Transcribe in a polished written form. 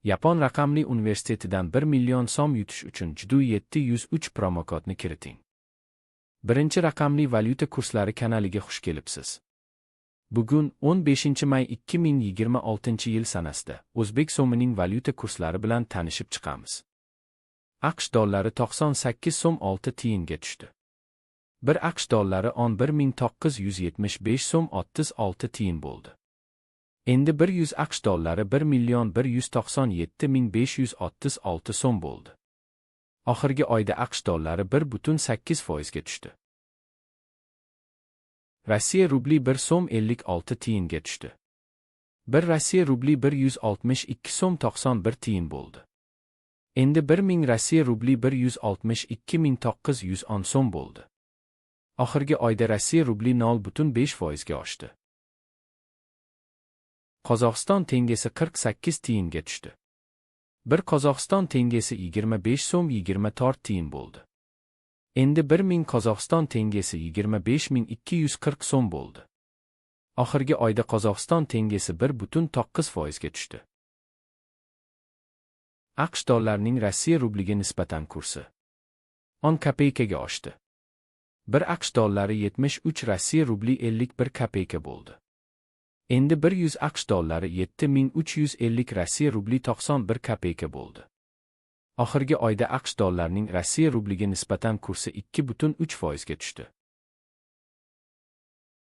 Yapon raqamli universitetidan 1 million so'm yutish uchun JDU 703 promokodni kiriting. Birinchi raqamli valyuta kurslari kanaliga xush kelibsiz. Bugun 15 may 2026-yil sanasida o'zbek so'mining valyuta kurslari bilan tanishib chiqamiz. AQSh dollari 98 so'm 6 tiyinga tushdi. Bir AQSh dollari 11,975 so'm 36 tiyin bo'ldi. Endi 100 AQSh dollari 1 million 197 ming 536 so'm bo'ldi. Oxirgi oyda AQSh dollari 1,8 foizga tushdi. Rossiya rubli 1 so'm 56 tiyinga tushdi. Bir Rossiya rubli 162 so'm 91 tiyin bo'ldi. Endi 1000 Rossiya rubli 162 910 so'm bo'ldi. Oxirgi oyda Rossiya rubli 0,5 foizga oshdi. Qozog'iston tengesi 48 tiyinga tushdi. Bir Qozog'iston tengesi 25 so'm 24 tiyin bo'ldi. Endi 1000 Qozog'iston tengesi 25 240 so'm bo'ldi. Oxirgi oyda Qozog'iston tengesi 1,9 foizga tushdi. AQSh dollarining Rossiya rubliga nisbatan kursi 10 kopeykaga oshdi. Bir AQSh dollari 73 Rossiya rubli 51 kopeyka bo'ldi. Endi 100 AQSh dollari 7350 Rossiya rubli 91 kopeyka bo'ldi. Oxirgi oyda AQSh dollarining Rossiya rubliga nisbatan kursi 2,3 foizga tushdi.